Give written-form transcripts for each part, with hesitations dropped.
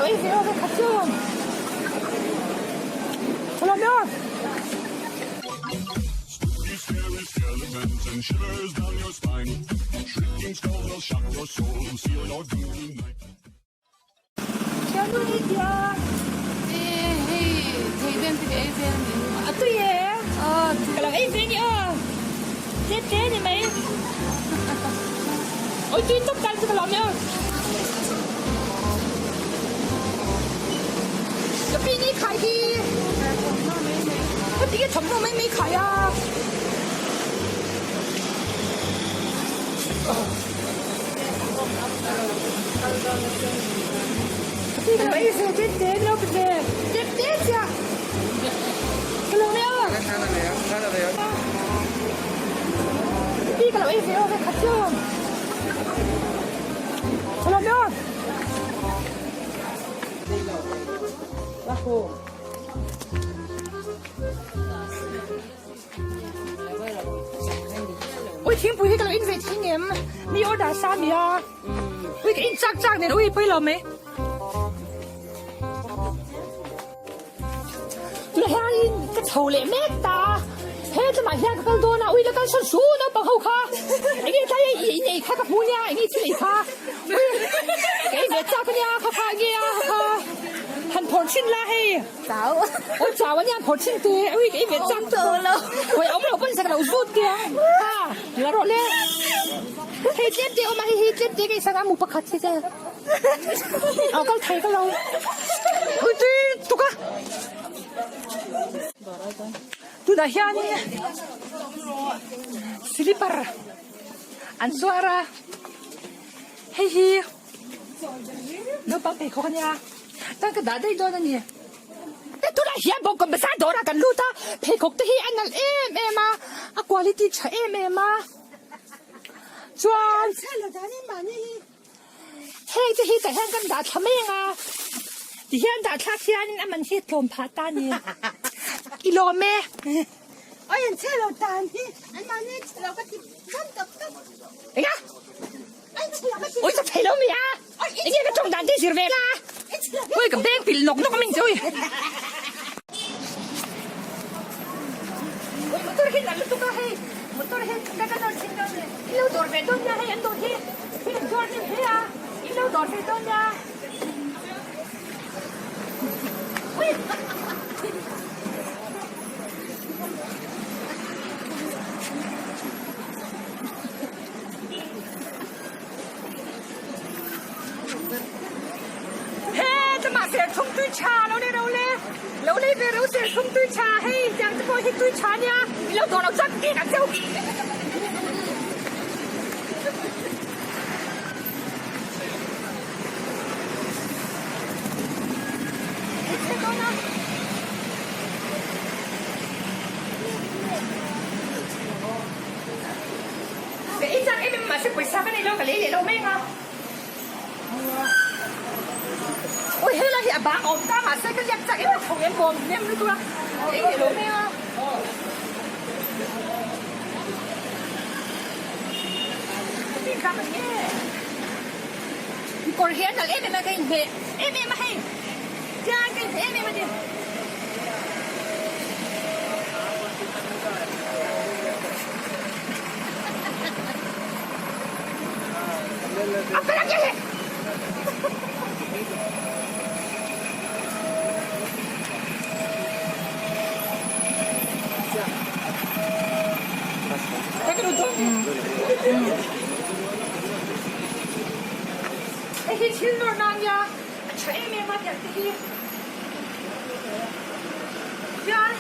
lo ei ve aw ve khat chu. Lawm aw. Thiannu hi tia. E hei thei ven te ka ei ve ani. A tui e. Ka lo ei ve ni aw. Te te ni mai. Oi tui tawp tan chu ka lawm e aw. Ka pi ni khai hi. Ka ti thawmhnaw mai mai khai a. Ui thingpui hi ka lo in ve thing em? Mi order sa mi a. Ui ka in chak chak nen ui pui lo mai. Tuna hianin ka chho leh mek ta a, he tlumah hian ka kal dawn a, ui la kal sawn su naupang ho kha enge tlai a i nei kha ka hmu nia enge thil ei kha ui ka ei ve chak ania kha kha enge a kha kha han phawrh chhin la hei Chau. Ui chau ania phawrh chhin te ui ka ei ve chak Ui awm lo pawn sa ka lo zut te ang ha la rawh le hei tlem te awm a hei hi tlem te ka ei sak a mu pakhat hi che Aw kal thei ka lo ui tui tuk a tunah hianin slipper an zuar a hei hi naupang pheikhawk a nia chuan ka dah daih dawn a ni tunah hian bawk bazar dawrah kan lut a pheikhawk te hi a nalh em em a a quality tha em em a chuan. Hei te hi tah hian kan dah thla mai ang a, ti hian dah thlak hianin a man hi a tlawm phah ta a ni. I lawm e. Oi an chhe lo tan hi an mahni an chhe lo ka ti dawn tawp tawp. Enga? An chhe lo ka ti. Oi ka thei lo mi a. Enge ka tawng dan te zir ve la. Oi ka beng pilh nawk nawk min che oi. Oi motor hi nalh lutuk a hei motor hi ka ka nawr thin dawn e. In lo dawr ve dawn nia hei an dawr hi hi an zuar hnem hle a in lo dawr ve dawn nia. Ui. He tlama serthlum tui tha lo nei ro le lo nei ve ro serthlum tui tha hei tiang te pawh hi tui tha nia i lo dawr lo chuan cake ang cheu. Ka ei chak em em mahse pawisa ka nei lo ka lei leh lo mai ang a. Ui helai hi a bang awm ta mahse ka liak chak em a tho em bawm hnem lutuk a ka ei leh lo mai ang a. Ka tin tak a ni e. Kawr hi a nalh em em a ka inhmeh em em a hei tiang ka inhmeh em em a ni. Hei hi thil nawr nan nia a tha em em a tiang te hi hian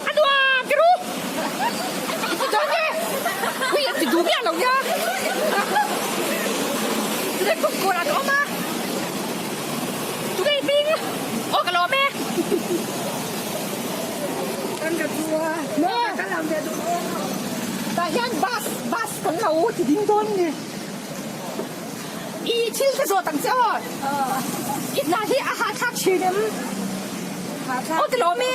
A nuam ti ru! I dawn e! Hui an ti duh miah lo nia! Tunge kum kual ah ka awm a? Tunge i hming? Aw ka lawm e! Kan ka thu a, ka lam ve duh dawn lo. Tah hian bus, bus kan lo ti ding dawn ni. I thil ka zawt ang che aw. I hna hi a hahthlak thin em? Aw ti lawm e.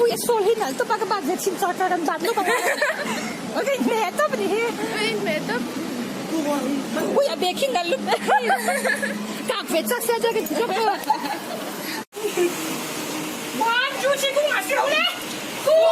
Ui a sawl hi nalh tawp a ka bat ve chhin chak a kan bat lawk ang a. Ui ka inhmeh tawp a ni hi. Ui inhmeh tawp. Ui a bag hi nalh lutuk hi. Kak ve chak sia chuan ka ti lawk a. One two three kung ah si ho le. Kung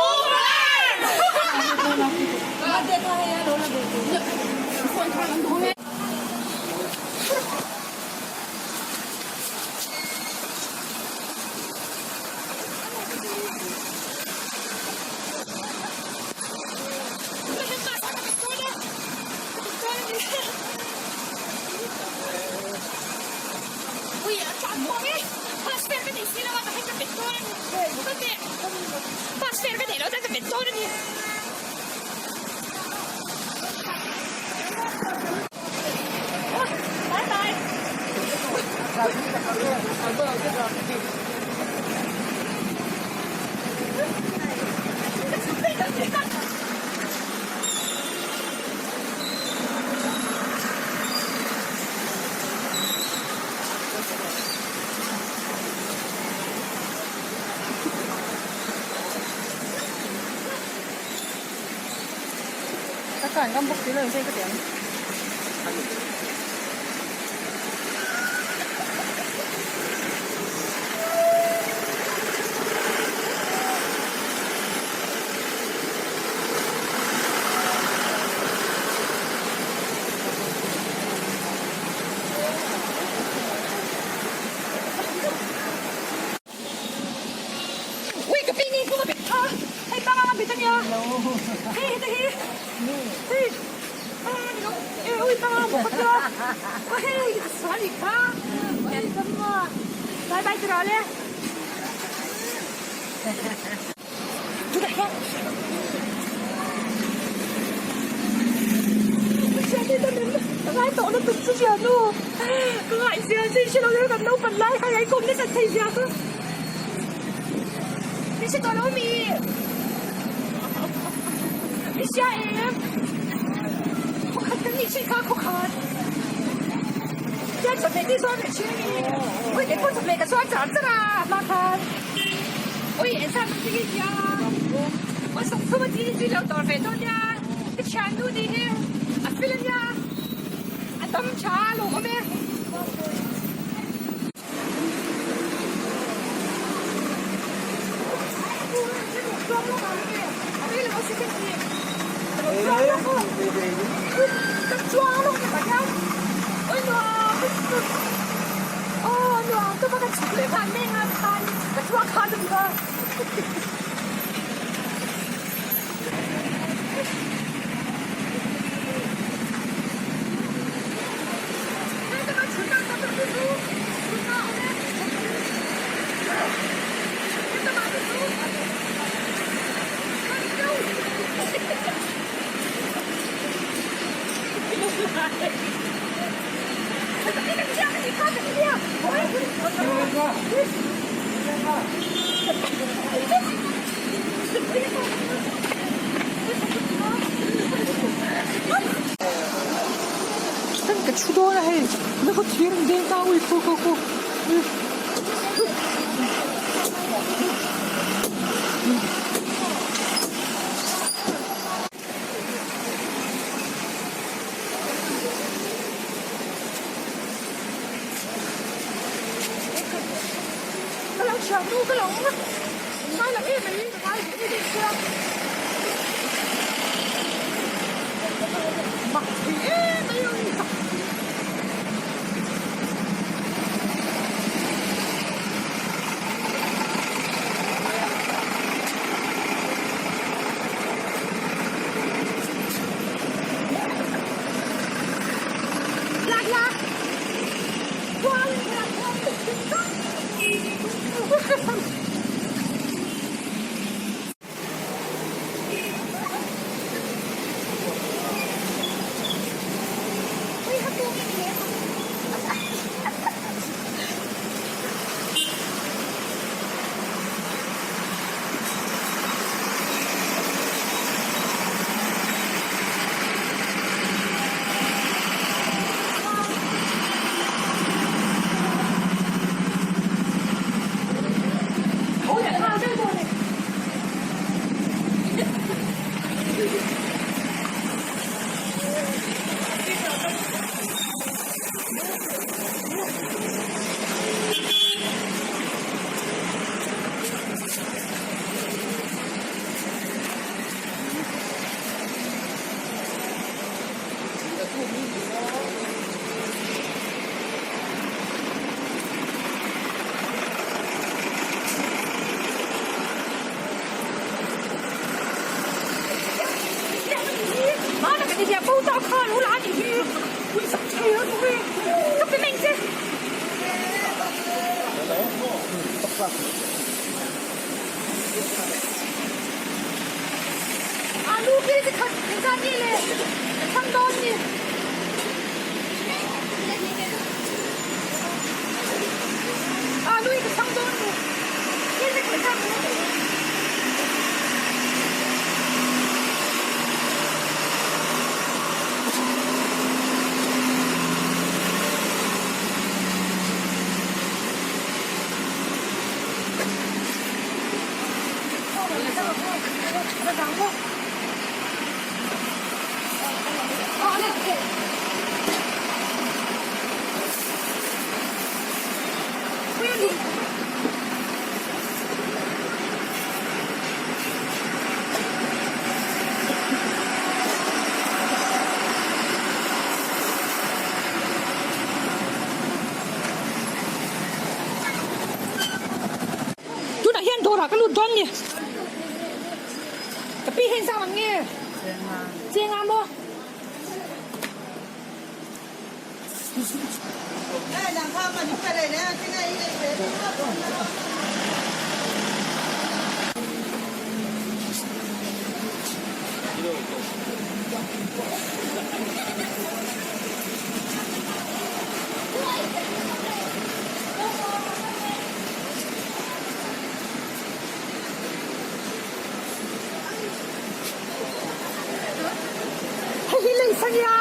Ui ka pi nge kung a bet kha hei bang a bet ania hei heta hi hei bang a ni lo e ui bang a bawk a tia hei ka sual i kha ui ka ma bye bye tira le Ka thu dawn a hei na khaw thir an deng ta ui khu khu khu. Ka lo thiam nu ka lo ngai lo em mai ka ngai duh em em sia mak thei em mai a ni. lo la anih hi ui zak thei lo tuk e ka pe meng che. Alu khi chi khat engzat nge le ka chhang dawn ni. Alu hi ka chhang dawn ni. Tunah hian dawrah ka lut dawn ni. Ka pi hian zam ang nge? Chenga maw? Hei hi lei sang ia,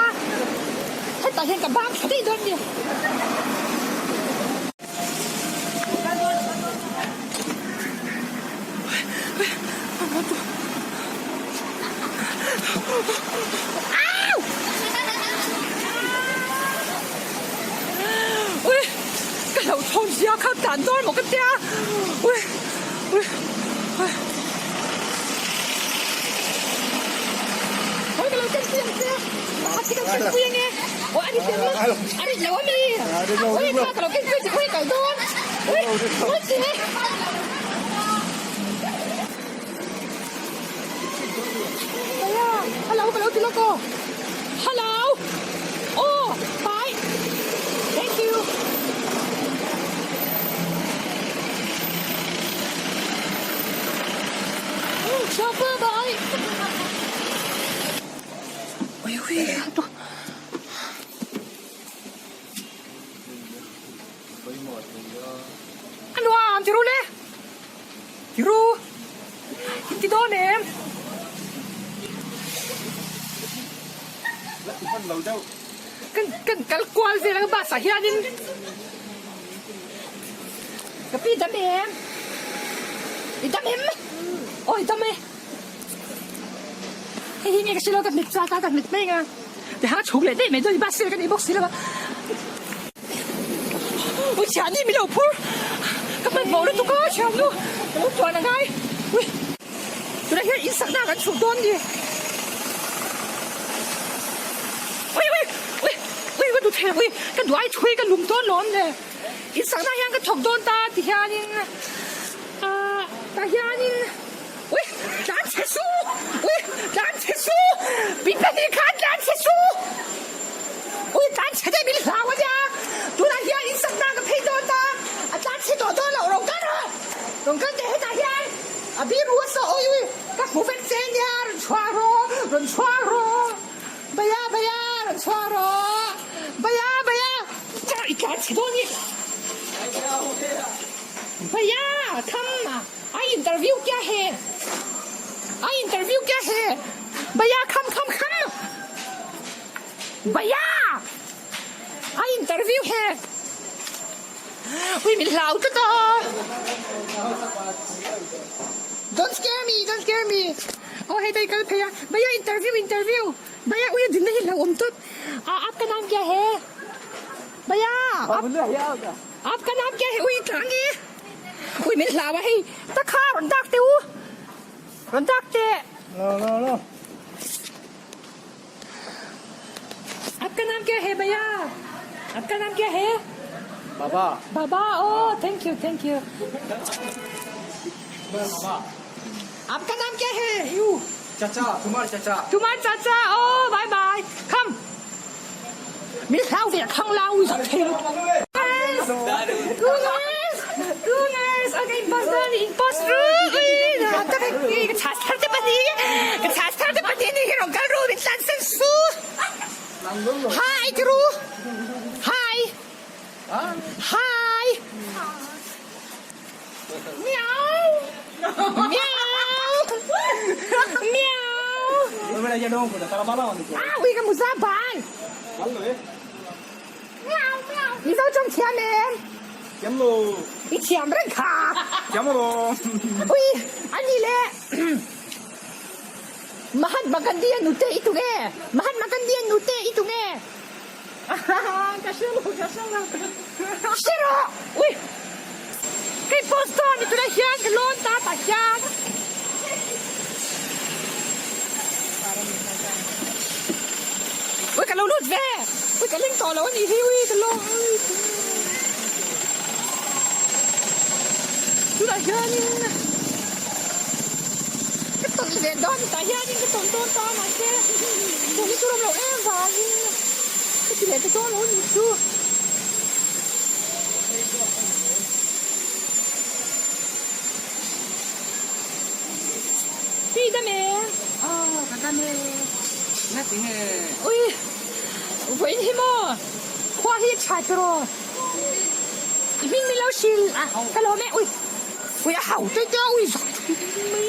hetah hian ka bang thla daih dawn ni. Au! Ui! Ka lo thawn zia kha tan dawn maw ka tia. Ui! Ui! Ui! Ui ka lo ken pui ang che. A chi ka ken pui ange. Ui a ri tel lo. A rit lo ami. Ui kha ka lo ken pui che khawi kal dawn. Ui! Ui che. Baya! Hello ka lo ti lawk aw. Hello! Aw! Bye! Thank you! Chopper bye! Ui ui tu. A nuam ti ru le. Ti ru. In ti dawn em? Kan kan kal kual vel ang bus ah hianin ka pi dam em? I dam em? Aw i dam e. Hei hi nge ka hre lo ka hmet chak a ka hmet mai ang a. Tiha chhuk leh daih mai dawn i bus vel ka nei bawk si lo a. Ui thiani min lo phur ka hmanhmawh lutuk a thiannu ka lo tuan a ngai ui tunah hian in sakna kan chhuk dawn ni ui ui ui ui ka duh thei ui ka duh ai thui ka lum dawn lawm le in sakna hian ka thawk dawn ta ti hianin ah tah hianin ui tlan chhe su ui tlan chhe su pi pahnih khan tlan chhe su. Ui tlan chhe daih min hlau a nia, tunah hian in sakna ka phei dawn ta, a tlan chhe tawh dawn loh rawn kal rawh, rawn kal teh hetah hian a biru a saw ui ui ka hmu vek che nia rawn chhuah rawh, rawn chhuah rawh, baya baya rawn chhuah rawh, baya baya i tlan chhe dawn i, baya tham a interview kya he, a interview kya he, baya kham kham kham. Baya! A interview he! Ui min hlau tlat a! Don't scare me, don't scare me! Aw hei dai kal phei a, Baya interview, interview! Baya ui a dinna hi hlauhawm tawp! Ah aapka naam kya he? Baya! Aapka naam kya he? Ui tlang e! Ui min hlau a hei, takha rawn dak teh u! Rawn dak teh! Lo lo lo! Aapka naam kya hai bhaiya? Aapka naam kya hai? Baba. Baba, oh thank you, thank you. Aapka naam kya hai? You. Chacha, tumar chacha. Tumar chacha, oh bye bye. Come. Min hlau ve khang la ui zak thei lutuk. Googles! Googles! Okay, in post dawn in post ru ui ka ka chhas thar te pahnih ka chhas thar te pahnih ni hi rawn kal ru min tlan sen su. Hi ti ru. Hi. Hi. Meow. Meow. Meow. Ah, ui ka muza ban. Mizo tawng thiam em? Thiam lo. I thiam reng kha. Thiam lo. Ui, ani le. Mahatma Gandhi a nute i tung e. Mahatma Gandhi a nute i tung e. Ka hre lo, ka hre lo. Hre rawh! Ui! Kei post dawn i tunah hian ka lawn ta tah hian. Ui ka lo lut ve! Ui ka ling tawh lo a nih hi ui ka lawn ui. Tunah hianin ka tawlh leh dawn tah hianin ka tawlh dawn ta mahse tawlh hi chu rawm loh em vangin ka ti leh ta dawn lo a nih chu. Pi dam e. Aw ka dam e. Na ti nge. Ui vawiin hi maw khua hi a tha tiraw. I hming min lo hrilh ka lawm e ui ui a hau tawih tawih a ui zak mai.